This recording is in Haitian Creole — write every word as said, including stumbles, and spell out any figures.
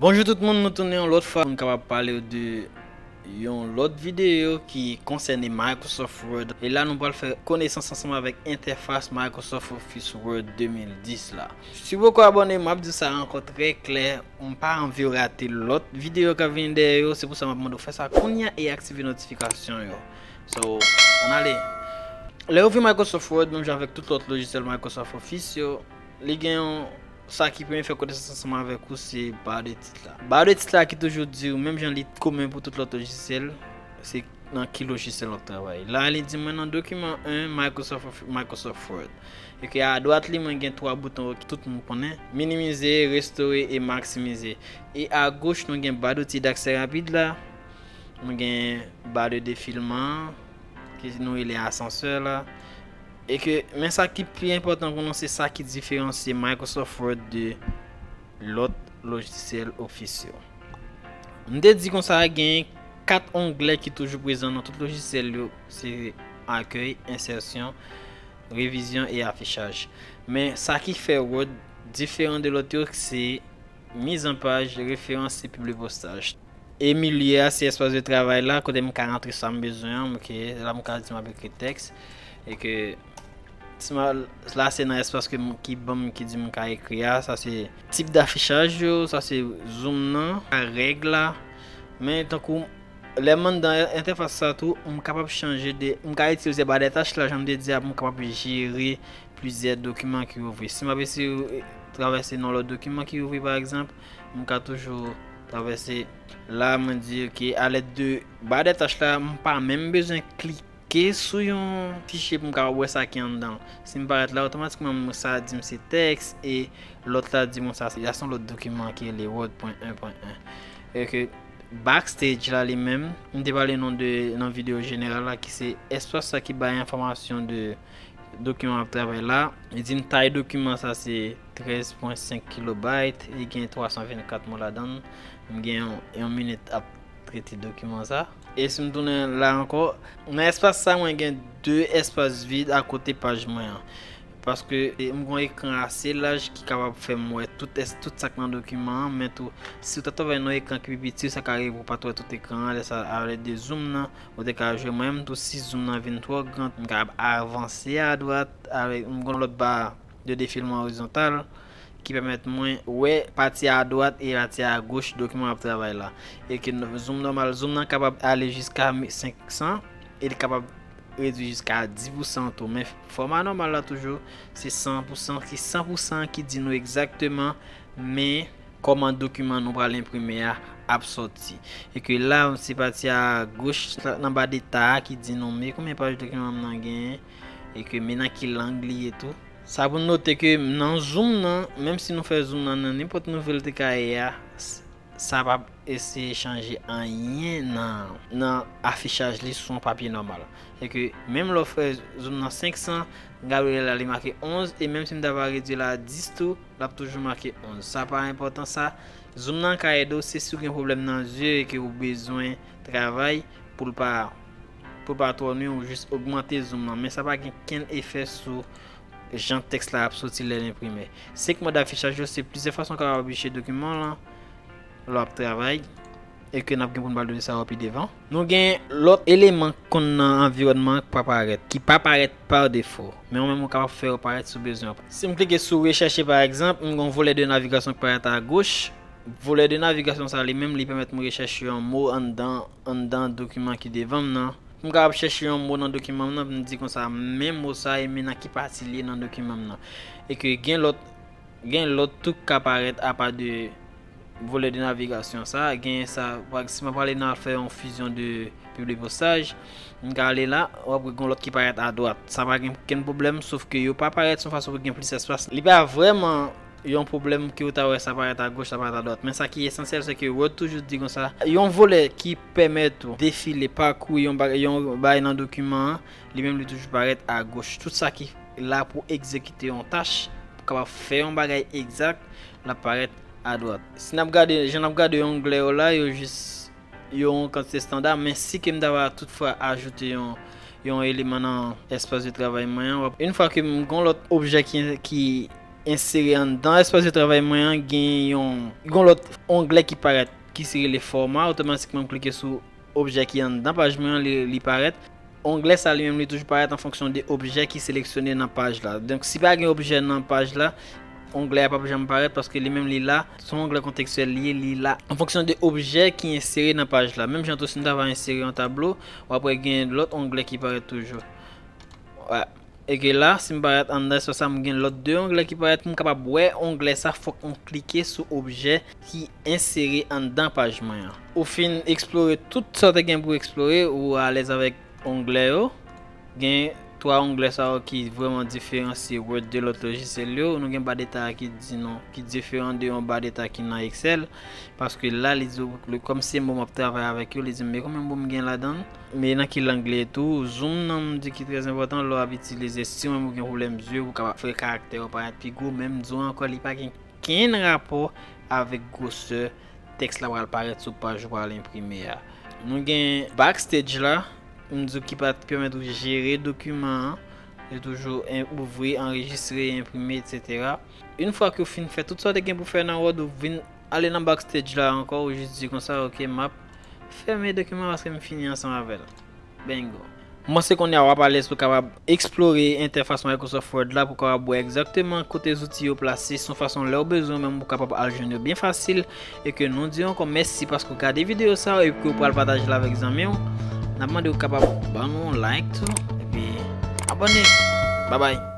Bonjou tout moun, nou tounen yon lòt fwa pou n kapab pale w de yon lòt videyo ki konsène Microsoft Word. E la nou pral fè konesans ansanm avèk entèfas Microsoft Office Word de mil dis la. Si w poko abòne, m ap di w sa ankò trè klè, m pa anvi w rate lòt videyo k ap vini dèyè yo, se pou sa m ap mande w fè sa kounye a e aktive notifikasyon yo. So, ann ale. Lè w ouvri Microsoft Word, menm jan avèk tout lòt lojisyèl Microsoft Office yo, li gen yon sa ki premye fè konesans ansanm avèk ou se ba de tit la. Ba de tit la ki toujou di w, menm jan li komen pou tout lòt lojisyèl, se nan ki lojisyèl w ap travay. La, li di mwen nan dokiman en Microsoft, Microsoft Word. E ke adwat li, mwen gen twa bouton ki tout moun konnen. Minimize, restore e maksimize. E agoch, nou gen ba de ti daksè rapid la. Nou gen ba de defilman, ki nou rele asansè la. E ke, men sa ki pi enpòtan pou nou, se sa ki diferansye Microsoft Word de lòt lojisyèl Office yo. M te di konsa, gen kat onglè ki toujou prezan nan tout lojisyèl yo, se akèy, ensèsyon, revizyon e afichaj. Men sa ki fè Word diferan de lòt yo, se mizanpaj, referans e pibli postaj. E milye a, se espas de travay la, kote m ka rantre sa m bezwen an, ok, la m ka di m ap ekri tèks, e ke si m al, la se nan espas ke m, ki ban m, ki di m ka ekri a, sa se tip dafichaj yo, sa se zoom nan, règ la, men tankou lè m anndan entèfas sa tou, m kapab chanje de, m ka itilize ba de tach la, jan m te di a, pou m kapab jere plizyè dokiman ki ouvri. Si m ap eseye travèse nan lòt dokiman ki ouvri, pa egzanp, m ka toujou travèse la, mwen di, ok, alèd de ba de tach la, m pa menm bezwen klike sou yon fichye pou m kapab wè sa ki anndan. Si m parèt la, otomatikman, sa di m se tèks, e lòt la di m sa, se yon lòt dokiman ki rele Word pwen en pwen en. E ke Backstage la li menm, m te pale nou de, nan videyo jeneral la, ki se espas sa ki bay enfòmasyon de dokiman w ap travay la. Li di m tay dokiman sa se trèz pwen senk kilobayt, li gen twa san vennkat mo ladan l. M gen yon, yon minit ap trete dokiman sa. E si m tounen la ankò, nan espas sa mwen gen de espas vid akote paj mwen an. Paske, e, m gon ekran ase laj ki kapab fè m wè tout, tout sa k nan dokiman an, men tou, si w ta travay nan ekran ki pi piti, sa ka rive pou w pa t wè tout ekran an, lè sa, alèd de zoom nan, ou te ka jwe. Mwen menm tou, si zoom nan vin twò gran, m kapab avanse adwat, avèk, m gon lòt ba de defilman orizontal ki pèmèt mwen wè pati adwat e pati agoch dokiman m ap travay la. E ke zoom nòmal, zoom nan kapab ale jiska senk san, e li kapab redui jiska dis pousan tou. Men fòma nòmal la toujou, se san pousan, ki san pousan ki di nou egzakteman men kòman dokiman nou pral enprime a ap sòti. E ke la, se pati agoch, nan ba deta a ki di nou men konbyen paj dokiman m nan genyen, e ke men nan ki lang li ye tou. Sa pou n note ke nan zoom nan, menm si nou fè zoom nan nan nenpòt nivo l te ka ye a, s-, sa p ap eseye chanje anyen nan, nan afichaj li sou yon papye nòmal. E ke menm lè w fè zoom nan senk san, gade w la li make onz, e menm si m ta va redui l a dis tou, l ap toujou make onz. Sa pa enpòtan sa. Zoom nan ka ede w, se si w gen pwoblèm nan zye e ke w bezwen travay pou l pa, pou l pa twò nwi, ou jis ogmante zoom nan. Men sa pa gen kenn efè sou jan tèks la ap soti lè l enprime. Senk mòd afichaj yo, se plizyè fason w kapab afiche dokiman w lan lè w ap travay, e ke n ap gen pou n pale de sa yo pi devan. Nou gen lòt eleman k konn nan anviwònman an k pa parèt, ki pa parèt pa defo, men ou menm ou kapab fè yo parèt si w bezwen. Si m klike sou rechèche pa egzanp, m gen yon volè de navigasyon k parèt agoch. Volè de navigasyon sa li menm, li pèmèt mwen rechèche yon mo anndan, anndan dokiman ki devan m nan. Pou m kapab chèche yon mo nan dokiman m nan, pou m di konsa, men mo sa e men nan ki pati li ye nan dokiman m nan. E ke gen lòt, gen lòt tou k ka parèt apa de volè de navigasyon sa, gen sa, pa, si m ap prale nan fè yon fizyon de pibli postaj, m ka ale la, w ap wè gen lòt ki parèt adwat. Sa pa gen kenn pwoblèm, sof ke yo pa parèt yon fason pou gen plis espas. Li pa vrèman yon pwoblèm ke w ta wè sa parèt agoch, sa parèt adwat. Men sa ki esansyèl, se ke Word toujou di konsa, yon volè ki pèmèt ou defile, pakouri yon bagay, yon bagay nan dokiman an, li menm li toujou parèt agoch. Tout sa ki la pou egzekite yon tach, pou kapab fè yon bagay egzak, l ap parèt adwat. Si n ap gade, jan n ap gade onglè yo la, yo jis yo yon kantite estanda, men si ke m ta va toutfwa ajoute yon, yon eleman nan espas de travay mwen an, w ap, yon fwa ke m gon lòt objè ki, ki ensere anndan espas de travay mwen an, gen yon, yon lòt onglè ki parèt ki se rele fòma. Otomatikman, m klike sou objè ki anndan paj mwen an, li, li parèt. Onglè sa li menm li toujou parèt an fonksyon de objè ki seleksyone nan paj la. Donk, si pa gen objè nan paj la, onglè a p ap janm parèt paske li menm li la. Se yon onglè kontekstyèl li ye, li la an fonksyon de objè ki ensere nan paj la. Menm jan tou, si m ta va ensere yon tablo, w ap wè gen lòt onglè ki parèt toujou. Wè. E ke la, si m parèt anndan espas sa, m gen lòt de onglè ki parèt. Pou m kapab wè onglè sa, fòk m klike sou objè ki ensere anndan paj mwen an. Ou fin eksplore tout sa w te gen pou eksplore, ou alèz avèk onglè yo. Gen twa onglè sa yo ki vrèman diferansye Word de lòt lojisyèl yo. Nou gen ba deta ki di nou, ki diferan de yon ba deta ki nan Excel. Paske la, li di w, kòm se mo m ap travay avèk yo, li di m, men konbyen mo m gen ladan l? Men nan ki lang li ye tou? Zoom nan, m di ki trè enpòtan, lè w ap itilize, si w menm ou gen pwoblèm zye, ou kapab fè karaktè yo parèt pi gwo, men m di w ankò, li pa gen kenn rapò avèk gwosè tèks la pral parèt sou paj ou pral enprime a. Nou gen Backstage la, m di w ki pa t pèmèt ou jere dokiman an, yo toujou en-, ouvri, anrejistre, enprime, etsetera. Yon fwa ke w fin fè tout sa w te gen pou fè nan Word, ou vin ale nan Backstage la ankò, ou jis di konsa, ok, m ap fèmen dokiman paske m fini ansanm avè l. Bingo. M panse kounye a w ap alèz pou w kapab eksplore entèfas Microsoft Word la, pou w kapab wè egzakteman kote zouti yo plase, se yon fason lè w bezwen menm ou kapab al jwenn yo byen fasil, e ke nou di w ankò mèsi paske w gade videyo sa a, e ke w pral pataje l avèk zanmi w. N ap mande w kapab ban nou yon like tou, epi abòne. Babay.